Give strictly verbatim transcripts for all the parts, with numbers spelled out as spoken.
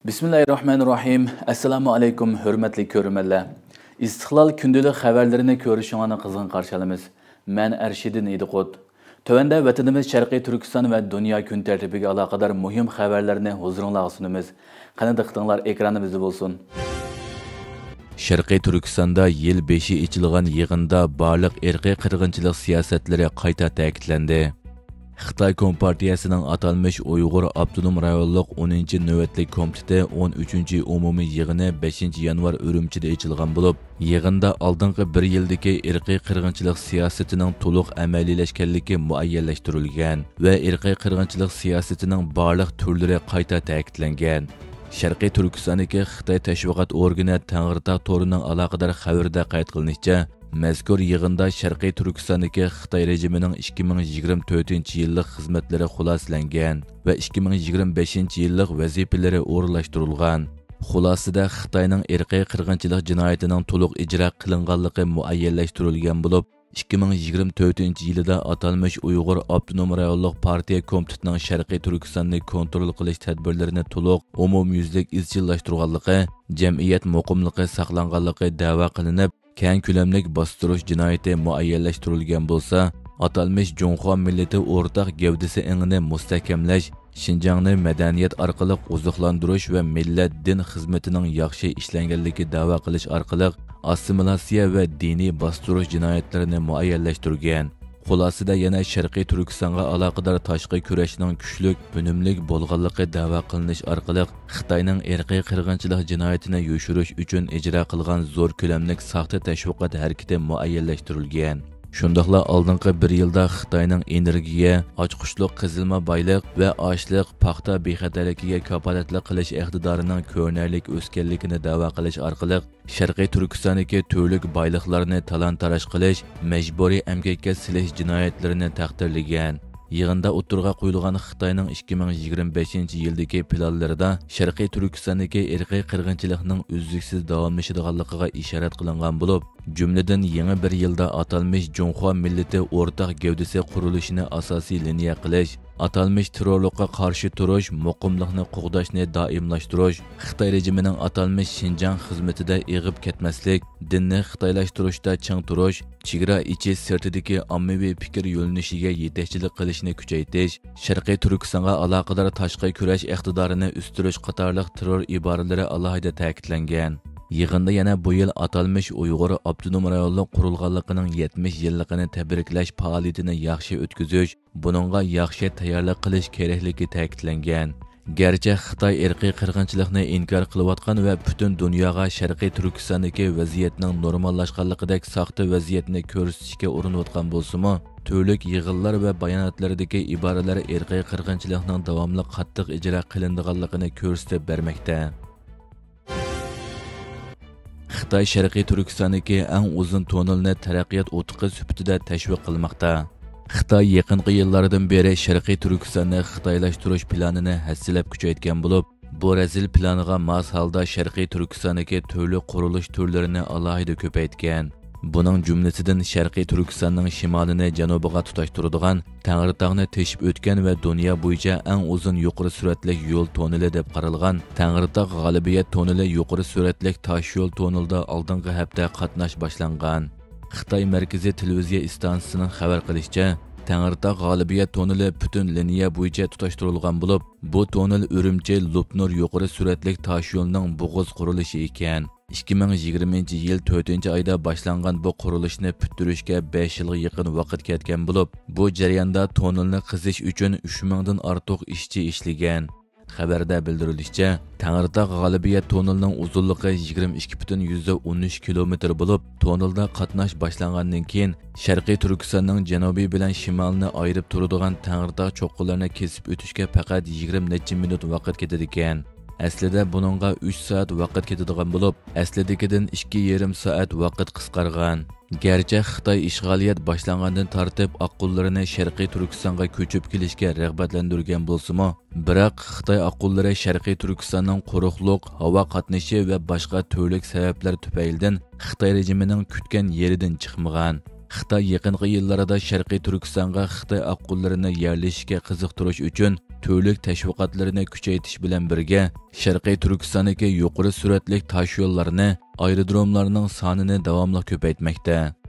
بىسمىللاھىررەھمانىررەھىم. ئەسسالامۇ ئەلەيكۇم، ھۆرمەتلىك كۆرۈرمەنلەر. ئىستىقلال كۈندىلىك خەۋەرلىرىنى كۆرۈشۈڭلارنى قىزغىن قارشى ئالىمىز. مەن ئەرشىدىن ئىدىقۇت. تۆۋەندە ۋەتىنىمىز شەرقىي تۈركىستان ۋە دۇنيا كۈن تەرتىپىگە ئالاقىدار مۇھىم خەۋەرلەرنى ھۇزۇرۇڭلارغا سۇنىمىز. قېنى دىققىتىڭلار ئېكرانىمىزدا بولسۇن. شەرقىي تۈركىستاندا يىل بېشى ئېچىلغان يىغىندا بارلىق ئىرقىي قىرغىنچىلىق سىياسەتلىرى قايتا تەكىتلەندى. خىتاي كومپارتىيەسىنىڭ ئاتالمىش ئۇيغۇر ئاپتونوم رايونلۇق ئونىنچى نۆۋەتلىك كومىتېتى ئون ئۈچىنچى ئومۇمىي يىغىنى بەشىنچى يانۋار ئۈرۈمچىدە ئېچىلغان بولۇپ، يىغىندا ئالدىنقى بىر يىلدىكى ئىرقىي قىرغىنچىلىق سىياسىتىنىڭ تولۇق ئەمەلىيلەشكەنلىكى مۇئەييەنلەشتۈرۈلگەن ۋە ئىرقىي قىرغىنچىلىق سىياسىتىنىڭ بارلىق تۈرلىرى قايتا تەكىتلەنگەن. شەرقىي تۈركىستاندىكى خىتاي تەشۋىقات ئورگىنى تەڭرىتاغ تورىنىڭ ئالاقىدار خەۋىرىدە قەيت قىلىنىشىچە، مەزكۇر يىغىندا شەرقىي تۈركىستاندىكى خىتاي رېجىمىنىڭ ئىككى مىڭ يىگىرمە تۆتىنچى يىللىق خىزمەتلىرى خۇلاسىلەنگەن ۋە ئىككى مىڭ يىگىرمە بەشىنچى يىللىق ۋەزىپىلىرى ئورۇنلاشتۇرۇلغان. خۇلاسىدە خىتاينىڭ ئىرقىي قىرغىنچىلىق جىنايىتىنىڭ تولۇق ئىجرا قىلىنغانلىقى مۇئەييەنلەشتۈرۈلگەن بولۇپ، ئىككى مىڭ يىگىرمە تۆتىنچى يىلىدا ئاتالمىش ئۇيغۇر ئاپتونوم رايونلۇق پارتىيە كومىتېتىنىڭ شەرقىي تۈركىستاننى كونترول قىلىش تەدبىرلىرىنى تولۇق ئومۇميۈزلۈك ئىزچىللاشتۇرغانلىقى، جەمئىيەت مۇقىملىقى ساقلانغانلىقى دەۋا قىلىنىپ، كەڭ كۆلەملىك باستۇرۇش جىنايىتى مۇئەييەنلەشتۈرۈلگەن بولسا، ئاتالمىش جۇڭخۇا مىللىتى ئورتاق گەۋدىسى ئېڭىنى مۇستەھكەملەش، شىنجاڭنى مەدەنىيەت ئارقىلىق ئوزۇقلاندۇرۇش ۋە مىللەت دىن خىزمىتىنىڭ ياخشى ئىشلەنگەنلىكى دەۋا قىلىش ئارقىلىق ئاسسىمىلاتسىيە ۋە دىنىي باستۇرۇش جىنايەتلىرىنى مۇئەييەنلەشتۈرگەن. خۇلاسىدە يەنە شەرقىي تۈركىستانغا ئالاقىدار تاشقى كۈرەشنىڭ كۈچلۈك، ئۈنۈملۈك بولغانلىقى دەۋا قىلىنىش ئارقىلىق، خىتاينىڭ ئىرقىي قىرغىنچىلىق جىنايىتىنى يوشۇرۇش ئۈچۈن ئىجرا قىلغان زور كۆلەملىك ساختا تەشۋىقات ھەرىكىتى مۇئەييەنلەشتۈرۈلگەن. شۇنداقلا ئالدىنقى بىر يىلدا خىتاينىڭ ئېنېرگىيە، ئاچقۇچلۇق قېزىلما بايلىق ۋە ئاشلىق، پاختا بىخەتەرلىكىگە كاپالەتلىك قىلىش ئىقتىدارىنىڭ كۆرۈنەرلىك ئۆسكەنلىكىنى دەۋا قىلىش ئارقىلىق، شەرقىي تۈركىستاندىكى تۈرلۈك بايلىقلارنى تالان-تاراج قىلىش، مەجبۇرىي ئەمگەككە سېلىش جىنايەتلىرىنى تەقدىرلىگەن. يىغىندا ئوتتۇرىغا قويۇلغان خىتاينىڭ ئىككى مىڭ يىگىرمە بەشىنچى يىلدىكى پىلانلىرىدا شەرقىي تۈركىستاندىكى ئىرقىي قىرغىنچىلىقنىڭ ئۈزلۈكسىز داۋاملىشىدىغانلىقىغا ئىشارەت قىلىنغان بولۇپ، جۈملىدىن يېڭى بىر يىلدا ئاتالمىش جۇڭخۇا مىللىتى ئورتاق گەۋدىسى قۇرۇلۇشىنى ئاساسىي لىنىيە قىلىش، ئاتالمىش تېررورلۇققا قارشى تۇرۇش، مۇقىملىقنى قوغداشنى دائىملاشتۇرۇش، خىتاي رېجىمىنىڭ ئاتالمىش شىنجاڭ خىزمىتىدە ئېغىپ كەتمەسلىك، دىننى خىتايلاشتۇرۇشتا چىڭ تۇرۇش، چېگرا ئىچى سىرتىدىكى ئاممىۋى پىكىر يۆنىلىشىگە يېتەكچىلىك قىلىشنى كۈچەيتىش، شەرقىي تۈركىستانغا ئالاقىدار تاشقى كۈرەش ئىقتىدارىنى ئۆستۈرۈش قاتارلىق تېررور ئىبارىلىرى ئالاھىدە تەكىتلەنگەن. يىغىندا يەنە بۇ يىل ئاتالمىش ئۇيغۇر ئاپتونوم رايونلۇق قۇرۇلغانلىقىنىڭ يەتمىش يىللىقىنى تەبرىكلەش پائالىيىتىنى ياخشى ئۆتكۈزۈش، بۇنىڭغا ياخشى تەييارلىق قىلىش كېرەكلىكى تەكىتلەنگەن. گەرچە خىتاي ئىرقىي قىرغىنچىلىقنى ئىنكار قىلىۋاتقان ۋە پۈتۈن دۇنياغا شەرقىي تۈركىستاندىكى ۋەزىيەتنىڭ نورماللاشقانلىقىدەك ساختا ۋەزىيەتنى كۆرسىتىشكە ئۇرۇنۇۋاتقان بولسىمۇ، تۈرلۈك يىغىنلار ۋە باياناتلىرىدىكى ئىبارىلەر ئىرقىي قىرغىنچىلىقنىڭ داۋاملىق قاتتىق ئىجرا قىلىنىدىغانلىقىنى كۆرسىتىپ بەرمەكتە. خىتاي شەرقىي تۈركىستاندىكى ئەڭ ئۇزۇن توننېلنى تەرەققىيات ئۇتۇقى سۈپىتىدە تەشۋىق قىلماقتا. خىتاي يېقىنقى يىللاردىن بېرى شەرقىي تۈركىستاننى خىتايلاشتۇرۇش پىلانىنى ھەسسىلەپ كۈچەيتكەن بولۇپ، بۇ رەزىل پىلانىغا ماس ھالدا شەرقىي تۈركىستاندىكى تۈرلۈك قۇرۇلۇش تۈرلىرىنى ئالاھىدە كۆپەيتكەن. بۇنىڭ جۈملىسىدىن شەرقىي تۈركىستاننىڭ شىمالىنى جەنۇبىغا تۇتاشتۇرىدىغان تەڭرىتاغنى تېشىپ ئۆتكەن ۋە دۇنيا بويىچە ئەڭ ئۇزۇن يۇقىرى سۈرئەتلىك يول توننېلى دەپ قارالغان تەڭرىتاغ غالىبىيەت توننېلى يۇقىرى سۈرئەتلىك تاشيول توننېلىدا ئالدىنقى ھەپتە قاتناش باشلانغان. خىتاي مەركىزىي تېلېۋىزىيە ئىستانسىسىنىڭ خەۋەر قىلىشىچە، تەڭرىتاغ غالىبىيەت توننېلى پۈتۈن لىنىيە بويىچە تۇتاشتۇرۇلغان بولۇپ، بۇ توننېل ئۈرۈمچى لوپنۇر يۇقىرى سۈرئەتلىك تاشيولىنىڭ بوغۇز قۇرۇلۇشى ئىكەن. ئىككى مىڭ يىگىرمىنچى يىل تۆتىنچى ئايدا باشلانغان بۇ قۇرۇلۇشنى پۈتتۈرۈشكە بەش يىلغا يېقىن ۋاقىت كەتكەن بولۇپ، بۇ جەرياندا توننېلنى قېزىش ئۈچۈن ئۈچ مىڭدىن ئارتۇق ئىشچى ئىشلىگەن. خەۋەردە بىلدۈرۈلۈشىچە، تەڭرىتاغ غالىبىيەت توننېلىنىڭ ئۇزۇنلۇقى يىگىرمە ئىككى پۈتۈن يۈزدە ئون ئۈچ كىلومېتىر بولۇپ، توننېلدا قاتناش باشلانغاندىن كېيىن، شەرقىي تۈركىستاننىڭ جەنۇبى بىلەن شىمالىنى ئايرىپ تۇرىدىغان تەڭرىتاغ چوققىلىرىنى كېسىپ ئۆتۈشكە پەقەت يىگىرمە نەچچە مىنۇت ۋاقىت كېتىدىكەن. ئەسلىدە بۇنىڭغا ئۈچ سائەت ۋاقىت كېتىدىغان بولۇپ، ئەسلىدىكىدىن ئىككى يېرىم سائەت ۋاقىت قىسقارغان. گەرچە خىتاي ئىشغالىيەت باشلانغاندىن تارتىپ ئاققۇنلىرىنى شەرقىي تۈركىستانغا كۆچۈپ كېلىشكە رىغبەتلەندۈرگەن بولسىمۇ، بىراق خىتاي ئاققۇنلىرى شەرقىي تۈركىستاننىڭ قۇرۇقلۇق، ھاۋا قاتنىشى ۋە باشقا تۈرلۈك سەۋەبلەر تۈپەيلىدىن خىتاي رېجىمىنىڭ كۈتكەن يېرىدىن چىقمىغان. خىتاي يېقىنقى يىللاردا شەرقىي تۈركىستانغا خىتاي ئاققۇنلىرىنى يەرلىشىشكە قىزىقتۇرۇش ئۈچۈن تۈرلۈك تەشۋىقاتلىرىنى كۈچەيتىش بىلەن بىرگە، شەرقىي تۈركىستاندىكى يۇقىرى سۈرئەتلىك تاشيوللارنى، ئايرودروملارنىڭ سانىنى داۋاملىق كۆپەيتمەكتە.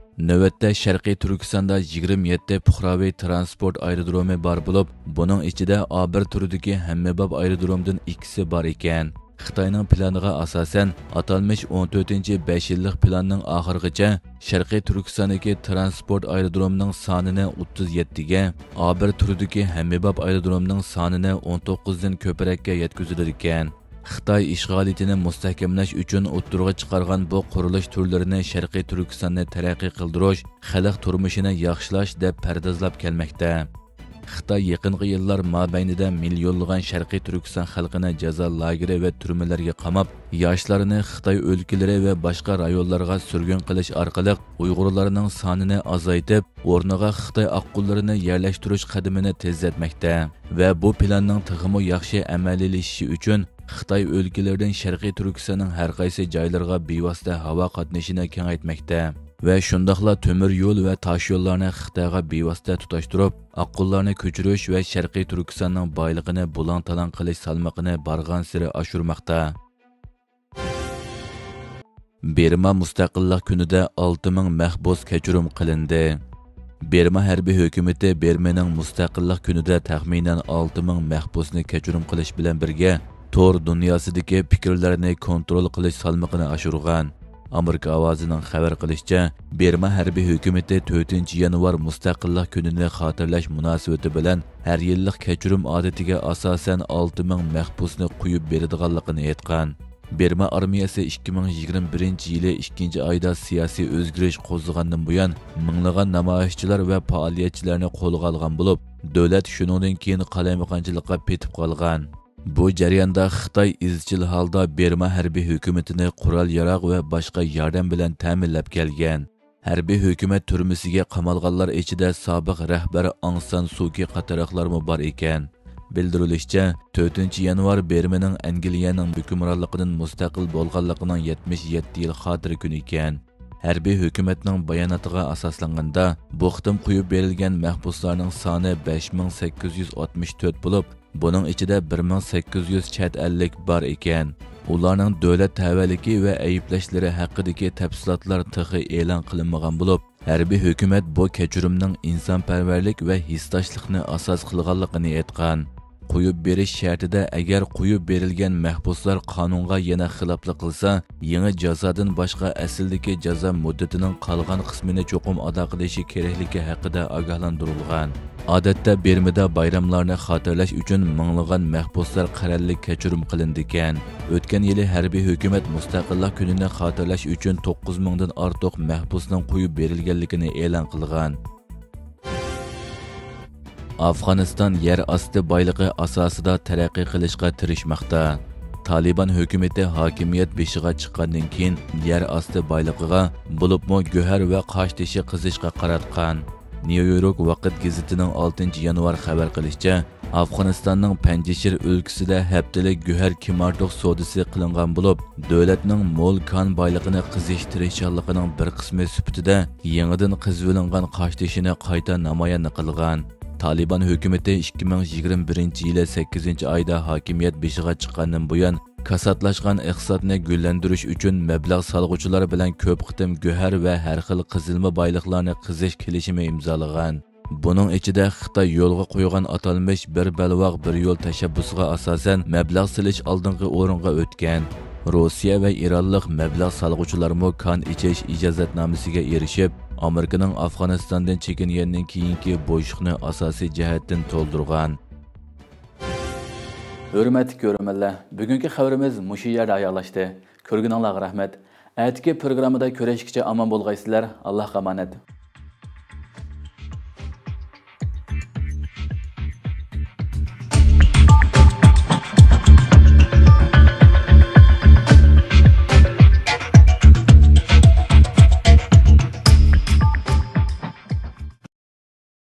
نۆۋەتتە شەرقىي تۈركىستاندا يىگىرمە يەتتە پۇقراۋى تىرانسپورت ئايرودرومى بار بولۇپ، بۇنىڭ ئىچىدە ئا بىر تۈرىدىكى ھەممىباب ئايرودرومدىن ئىككىسى بار ئىكەن. خىتاينىڭ پىلانىغا ئاساسەن، ئاتالمىش ئون تۆتىنچى بەش يىللىق پىلاننىڭ ئاخىرىغىچە شەرقىي تۈركىستاندىكى تىرانسپورت ئايرودرومىنىڭ سانىنى ئوتتۇز يەتتىگە، ئا بىر تۈرىدىكى ھەممىباب ئايرودرومىنىڭ سانىنى ئون توققۇزدىن كۆپرەككە يەتكۈزىدىكەن. خىتاي ئىشغالىيىتىنى مۇستەھكەملەش ئۈچۈن ئوتتۇرىغا چىقارغان بۇ قۇرۇلۇش تۈرلىرىنى شەرقىي تۈركىستاننى تەرەققىي قىلدۇرۇش، خەلق تۇرمۇشىنى ياخشىلاش دەپ پەردازلاپ كەلمەكتە. خىتاي يېقىنقى يىللار مابەينىدە مىليونلىغان شەرقىي تۈركىستان خەلقىنى جازا لاگېرى ۋە تۈرمىلەرگە قاماپ، ياشلارنى خىتاي ئۆلكىلىرى ۋە باشقا رايونلارغا سۈرگۈن قىلىش ئارقىلىق ئۇيغۇرلارنىڭ سانىنى ئازايتىپ، ئورنىغا خىتاي ئاققۇنلىرىنى يەرلەشتۈرۈش قەدىمىنى تېزلەتمەكتە ۋە بۇ پىلاننىڭ تېخىمۇ ياخشى ئەمەلىيلىشىشى ئۈچۈن خىتاي ئۆلكىلىرىدىن شەرقىي تۈركىستاننىڭ ھەر قايسى جايلىرىغا بىۋاسىتە ھاۋا قاتنىشىنى كېڭەيتمەكتە ۋە شۇنداقلا تۆمۈر يول ۋە تاش يوللارنى خىتايغا بىۋاسىتە تۇتاشتۇرۇپ، ئاققۇنلارنى كۆچۈرۈش ۋە شەرقىي تۈركىستاننىڭ بايلىقىنى بۇلاڭ-تالاڭ قىلىش سالمىقىنى بارغانسېرى ئاشۇرماقتا. بىرما مۇستەقىللىق كۈنىدە ئالتە مىڭ مەھبۇس كەچۈرۈم قىلىندى. بىرما ھەربىي ھۆكۈمىتى بىرمىنىڭ مۇستەقىللىق كۈنىدە تەخمىنەن ئالتە مىڭ مەھبۇسنى كەچۈرۈم قىلىش بىلەن بىرگە، تور دۇنياسىدىكى پىكىرلەرنى كونترول قىلىش سالمىقىنى ئاشۇرغان. ئامېرىكا ئاۋازىنىڭ خەۋەر قىلىشىچە، بىرما ھەربىي ھۆكۈمىتى تۆتىنچى يانۋار مۇستەقىللىق كۈنىنى خاتىرىلەش مۇناسىۋىتى بىلەن ھەر يىللىق كەچۈرۈم ئادىتىگە ئاساسەن ئالتە مىڭ مەھبۇسنى قويۇپ بېرىدىغانلىقىنى ئېيتقان. بىرما ئارمىيەسى ئىككى مىڭ يىگىرمە بىرىنچى يىلى ئىككىنچى ئايدا سىياسىي ئۆزگىرىش قوزغىغاندىن بۇيان، مىڭلىغان نامايىشچىلار ۋە پائالىيەتچىلەرنى قولغا ئالغان بولۇپ، دۆلەت شۇنىڭدىن كېيىن قالايمىقانچىلىققا پېتىپ قالغان. بۇ جەرياندا خىتاي ئىزچىل ھالدا بىرما ھەربىي ھۆكۈمىتىنى قورال-ياراغ ۋە باشقا ياردەم بىلەن تەمىنلەپ كەلگەن. ھەربىي ھۆكۈمەت تۈرمىسىگە قامالغانلار ئىچىدە سابىق رەھبەر ئاڭ سان سۇكى قاتارلىقلارمۇ بار ئىكەن. بىلدۈرۈلۈشىچە، تۆتىنچى يانۋار بىرمىنىڭ ئەنگلىيەنىڭ ھۆكۈمرانلىقىدىن مۇستەقىل بولغانلىقىنىڭ يەتمىش يەتتە يىل خاتىرە كۈنى ئىكەن. ھەربىي ھۆكۈمەتنىڭ باياناتىغا ئاساسلانغاندا، بۇ قېتىم قويۇپ بېرىلگەن مەھبۇسلارنىڭ سانى بەش مىڭ سەككىز يۈز ئاتمىش تۆت بولۇپ، بۇنىڭ ئىچىدە بىر مىڭ سەككىز يۈز چەت ئەللىك بار ئىكەن. ئۇلارنىڭ دۆلەت تەۋەلىكى ۋە ئەيىبلەشلىرى ھەققىدىكى تەپسىلاتلار تېخى ئېلان قىلىنمىغان بولۇپ، ھەربىي ھۆكۈمەت بۇ كەچۈرۈمنىڭ ئىنسانپەرۋەرلىك ۋە ھېسداشلىقنى ئاساس قىلغانلىقىنى ئېيتقان. قويۇپ بېرىش شەرتىدە، ئەگەر قويۇپ بېرىلگەن مەھبۇسلار قانۇنغا يەنە خىلاپلىق قىلسا، يېڭى جازادىن باشقا ئەسلىدىكى جازا مۇددىتىنىڭ قالغان قىسمىنى چوقۇم ئادا قىلىشى كېرەكلىكى ھەققىدە ئاگاھلاندۇرۇلغان. ئادەتتە بىرمىدا بايراملارنى خاتىرىلەش ئۈچۈن مىڭلىغان مەھبۇسلار قەرەللىك كەچۈرۈم قىلىنىدىكەن. ئۆتكەن يىلى ھەربىي ھۆكۈمەت مۇستەقىللىق كۈنىنى خاتىرىلەش ئۈچۈن توققۇز مىڭدىن ئارتۇق مەھبۇسنىڭ قويۇپ بېرىلگەنلىكىنى ئېلان قىلغان. ئافغانىستان يەر ئاستى بايلىقى ئاساسىدا تەرەققىي قىلىشقا تىرىشماقتا. تالىبان ھۆكۈمىتى ھاكىمىيەت بېشىغا چىققاندىن كېيىن، يەر ئاستى بايلىقىغا، بولۇپمۇ گۆھەر ۋە قاش تېشى قېزىشقا قاراتقان. نيۇ يورك ۋاقىت گېزىتىنىڭ ئالتىنچى يانۋار خەۋەر قىلىشىچە، ئافغانىستاننىڭ پەنجشىر ئۆلكىسىدە ھەپتىلىك گۆھەر كىم ئارتۇق سودىسى قىلىنغان بولۇپ، دۆلەتنىڭ مول كان بايلىقىنى قېزىش تىرىشچانلىقىنىڭ بىر قىسمى سۈپىتىدە يېڭىدىن قېزىۋېلىنغان قاش تېشىنى قايتا نامايان قىلغان. تالىبان ھۆكۈمىتى ئىككى مىڭ يىگىرمە بىرىنچى يىلى سەككىزىنچى ئايدا ھاكىمىيەت بېشىغا چىققاندىن بۇيان، كاساتلاشقان ئىقتىسادنى گۈللەندۈرۈش ئۈچۈن مەبلەغ سالغۇچىلار بىلەن كۆپ قېتىم گۆھەر ۋە ھەر خىل قېزىلما بايلىقلارنى قېزىش كېلىشىمى ئىمزالىغان. بۇنىڭ ئىچىدە خىتاي يولغا قويغان ئاتالمىش بىر بەلباغ بىر يول تەشەببۇسىغا ئاساسەن مەبلەغ سېلىش ئالدىنقى ئورۇنغا ئۆتكەن. روسىيە ۋە ئىرانلىق مەبلەغ سالغۇچىلارمۇ كان ئېچىش ئىجازەتنامىسىگە ئېرىشىپ، ئامېرىكىنىڭ ئافغانىستاندىن چېكىنگەندىن كېيىنكى بوشلۇقنى ئاساسىي جەھەتتىن تولدۇرغان. ھۆرمەتلىك كۆرۈرمەنلەر، بۈگۈنكى خەۋىرىمىز مۇشۇ يەردە ئاياغلاشتى. كۆرگىنىڭلارغا رەھمەت. ئەتىكى پروگراممىدا كۆرۈشكىچە ئامان بولغايسىلەر. ئاللاھقا ئامانەت.